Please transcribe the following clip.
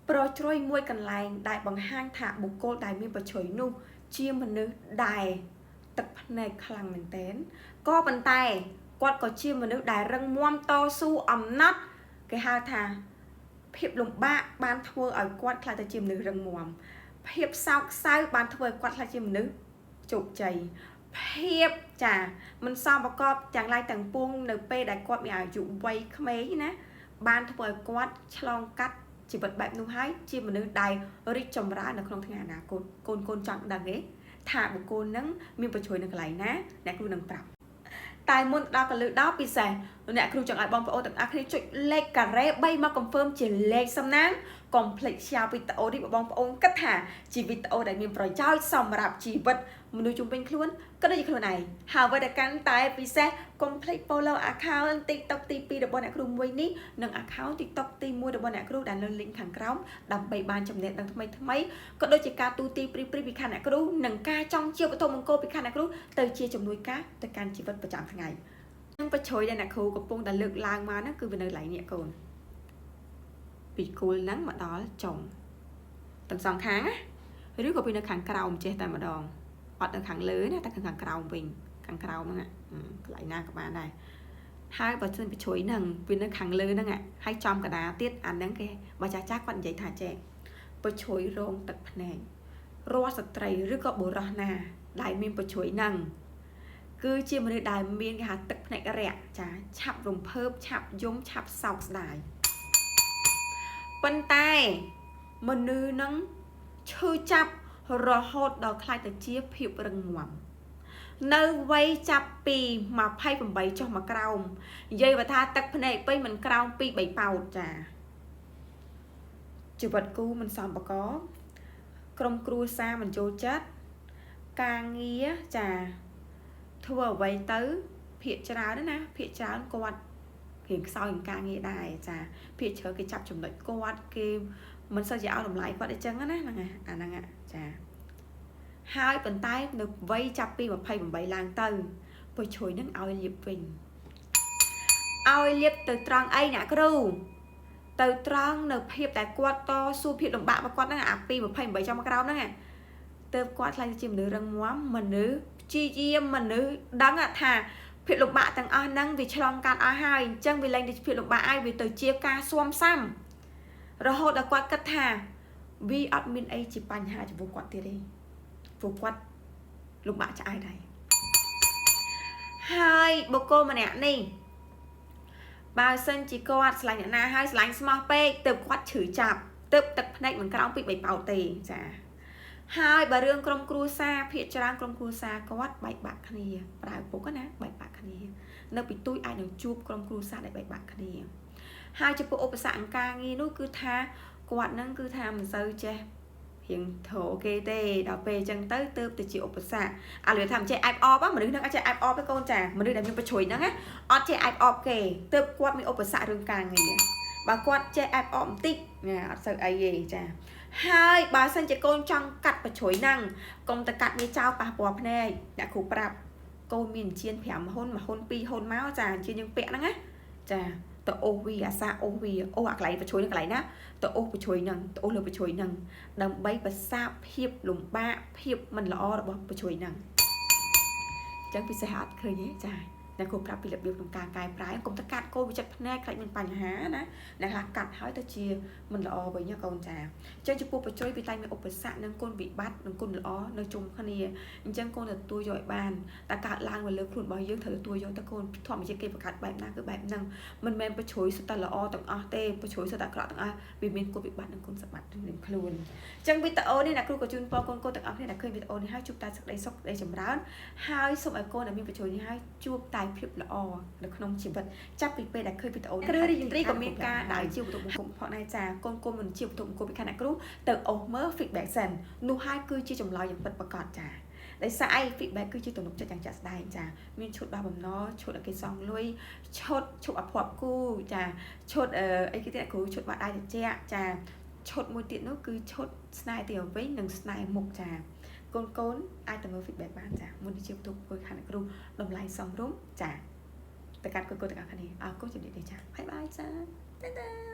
ប្រជ្រុយមួយកន្លែងដែលបង្ហាញថាបុគ្គលដែលមានប្រជ្រុយនោះជាមនុស្សដែលទឹកភ្នែកខ្លាំងមែនទែនក៏ប៉ុន្តែគាត់ក៏ជាមនុស្សដែលរឹងមាំតស៊ូអំណត់គេហៅថាភាពលំបាកបានធ្វើឲ្យគាត់ក្លាយទៅជាមនុស្សរឹងមាំភាពសោកសៅបានធ្វើឲ្យគាត់ក្លាយជាមនុស្សជោគជ័យភាពចាមិនសមប្រកបទាំងឡាយទាំងពួងនៅពេលដែលគាត់មានអាយុវ័យក្មេងណាបានធ្វើឲ្យគាត់ឆ្លងកាត់ជីវិតបែបនោះហើយជាមនុស្សដែលរីកចម្រើននៅក្នុងថ្ងៃអនាគតកូនកូនចង់ដឹងទេថាបុគ្គលនឹងមានប្រជ្រួយនៅកន្លែងណាអ្នកគ្រូនឹងប្រាប់តែមុនដល់កលឹះដល់ពិសេសអ្នកគ្រូចង់ឲ្យបងប្អូនទាំងអស់គ្នាចុចលេខការ៉េ3មក confirm ជាលេខសំណាងកុំភ្លេច share វីដេអូនេះបងប្អូនគិតថាជាវីដេអូដែលមានប្រយោជន៍សម្រាប់ជីវិតមនុស្សជុំវិញខ្លួនក៏ដូចជាខ្លួនឯងហើយអ្វីដែលកាន់តែពិសេសកុំភ្លេច follow account TikTok ទី2របស់អ្នកគ្រូមួយនេះនិង account TikTok ទី1របស់អ្នកគ្រូដែលនៅ link ខាងក្រោមដើម្បីបានចំណេះដឹងថ្មីថ្មីក៏ដូចជាការទូទីព្រីព្រីពីខាងអ្នកគ្រូនិងការចង់ជាវត្ថុមង្គលពីខាងអ្នកគ្រូទៅជាជំនួយការទៅកាន់ជីវិតប្រចាំថ្ងៃនឹងប្រជ្រុយដែលអ្នកគ្រូកំពុងតែលើកឡើងមកហ្នឹងគឺវានៅកន្លែងនេះកូនពីគូលហ្នឹងមកដល់ចុងទាំងសងខាងណាឬក៏ពីនៅខាងក្រោមចេះតែម្ដងអត់នៅខាងលើណាតែខាងក្រោមវិញខាងក្រោមហ្នឹងកន្លែងណាក៏បានដែរហើយបើសិនប្រជ្រុយហ្នឹងវានៅខាងលើហ្នឹងហើយចំកដាទៀតអាហ្នឹងគេបើចាស់ចាស់គាត់និយាយថាចេះប្រជ្រុយរងទឹកភ្នែករាល់ស្ត្រីឬក៏បុរសណាដែលមានប្រជ្រុយហ្នឹងគឺជាមនុស្សដែលមានគេហៅទឹកភ្នែករាក់ចាឆាប់រំភើបឆាប់យំឆាប់សោកស្ដាយប៉ុន្តែមនុស្សនឹងឈឺចាប់រហូតដល់ក្លាយទៅជាភាពរឹងមាំនៅវ័យចាប់ពី28ចុះមកក្រោមនិយាយបើថាទឹកភ្នែកពេញមិនក្រោម2 3ប៉ោតចាជីវិតគូមិនសមប្រកបក្រុមគ្រួសារមិនចូលចិត្តការងារចាធ្វើអ្វីទៅភាកច្រើនណាភាកច្រើនគាត់រៀងខ្សោយនឹងការងារដែរចាភាកច្រើនគេចាប់ចំណុចគាត់គេមិនសូវជាឲ្យតម្លៃគាត់អីចឹងណាហ្នឹងអាហ្នឹងចាហើយប៉ុន្តែនៅវ័យចាប់ពី28ឡើងទៅប្រជ្រុយនឹងឲ្យលៀបវិញឲ្យលៀបទៅត្រង់អីអ្នកគ្រូទៅត្រង់នៅភាពដែលគាត់តស៊ូភាពលំបាករបស់គាត់ហ្នឹងអាពី28ចំក្រោមហ្នឹងទៅគាត់ខ្លាចជាមនុស្សរឹងមាំមនុស្សព្យាយាមមនុស្សដឹងថាភាពលំបាកទាំងអស់ហ្នឹងវាឆ្លងកាត់អស់ហើយអញ្ចឹងវាលែងទៅជាភាពលំបាកហើយវាទៅជាការស៊ាំសាំរហូតដល់គាត់គិតថាវាអត់មានអីជាបញ្ហាចំពោះគាត់ទៀតទេព្រោះគាត់លំបាកឆ្អែតហើយហើយបុគ្គលម្នាក់នេះបើសិនជាគាត់ស្រឡាញ់អ្នកណាហើយស្រឡាញ់ស្មោះពេកទើបគាត់ឈឺចាប់ទើបទឹកភ្នែកមិនក្រោមពី3ប៉ោតទេចាហើយបើរឿងក្រុមគ្រួសារភាគច្រើនក្រុមគ្រួសារគាត់បែកបាក់គ្នាប្រើពុកណាបែកបាក់គ្នានៅពីទូចអាចនឹងជួបក្រុមគ្រួសារដែលបែកបាក់គ្នាហើយចំពោះឧបសគ្គអង្គការងារនោះគឺថាគាត់នឹងគឺថាមិនសូវចេះរៀងធរគេទេដល់ពេលអញ្ចឹងទៅទើបទៅជាឧបសគ្គអាលឿថាមិនចេះអែបអបមនុស្សហ្នឹងអត់ចេះអែបអបទេកូនចាមនុស្សដែលមានប្រជ្រុយហ្នឹងណាអត់ចេះអែបអបគេទើបគាត់មានឧបសគ្គរឿងការងារបើគាត់ចេះអែបអបបន្តិចណាអត់សូវអីទេចាហើយបើសិនជាកូនចង់កាត់ប្រជ្រុយហ្នឹងកុំទៅកាត់វាចោលប៉ះពាល់ភ្នែកអ្នកគ្រូប្រាប់កូនមានជៀន5ហ៊ុន1ហ៊ុន2ហ៊ុនមកចាជៀនយើងពាក់ហ្នឹងណាចាទៅអូសវាអាសាអូសវាអូសអាកន្លែងប្រជ្រុយហ្នឹងកន្លែងណាទៅអូសប្រជ្រុយហ្នឹងទៅអូសលើប្រជ្រុយហ្នឹងដើម្បីប្រសាបភាពលំបាកភាពមិនល្អរបស់ប្រជ្រុយហ្នឹងអញ្ចឹងពិសេសអត់ឃើញទេចាអ្នកគ្រូប្រាប់ពីរបៀបក្នុងការកែប្រែកុំទៅកាត់កូនវិចិត្រភ្នែកខ្លាចមានបញ្ហាណាអ្នកខ្លះកាត់ហើយទៅជាមិនល្អវិញណាកូនចាអញ្ចឹងចំពោះប្រជ្រុយវាតែមានឧបសគ្គនិងគុណវិបត្តិនិងគុណល្អនៅជុំគ្នាអញ្ចឹងកូនទទួលយកឲ្យបានតែកើតឡើងមកលើខ្លួនរបស់យើងត្រូវទទួលយកទៅកូនធម្មជាតិគេបង្កើតបែបណាគឺបែបហ្នឹងមិនមែនប្រជ្រុយសុទ្ធតែល្អទាំងអស់ទេប្រជ្រុយសុទ្ធតែអាក្រក់ទាំងអស់វាមានគុណវិបត្តិនិងគុណសម្បត្តិនឹងខ្លួនអញ្ចឹងវីដេអូនេះអ្នកគ្រូក៏ជូនពរកូនកូនទាំងអស់គ្នាដែលឃើញវីដេអូនេះហើយជួបតែសេចក្តីសុខសេចក្តីចម្រើនហើយសូមឲ្យកូនដែលមានប្រជ្រុយនេះហើយជួបតែភាពល្អនៅក្នុងជីវិតចាប់ពីពេលដែលឃើញវីដេអូគ្រឿងរីករាយក៏មានការដើរជាវត្ថុមង្គលផងដែរចាកូនកូនមិនជាវត្ថុមង្គលពីខាងអ្នកគ្រូទៅអូសមើល feedback សិននោះហើយគឺជាចម្លើយយ៉ាងពិតប្រាកដចាដោយសារអី feedback គឺជាទំនុកចិត្តយ៉ាងចាក់ស្ដែងចាមានឈុតដោះបំណុលឈុតឲ្យគេសងលុយឈុតឈប់អភ័ព្វគូចាឈុតអីគេទៀតគ្រូឈុតបាត់ដៃត្រជាក់ចាឈុតមួយទៀតនោះគឺឈុតស្នេហ៍ទីវិញនិងស្នេហ៍មុខចាកូនកូនអាចទៅមើល feedback បានចាមុននេះជាបន្ទុកគួយខាងអ្នកគ្រូតម្លៃសមរម្យចាទៅកាត់កូនកូនទាំងអស់គ្នាអរគុណជំរាបលាចាbye bye ចាតាតា។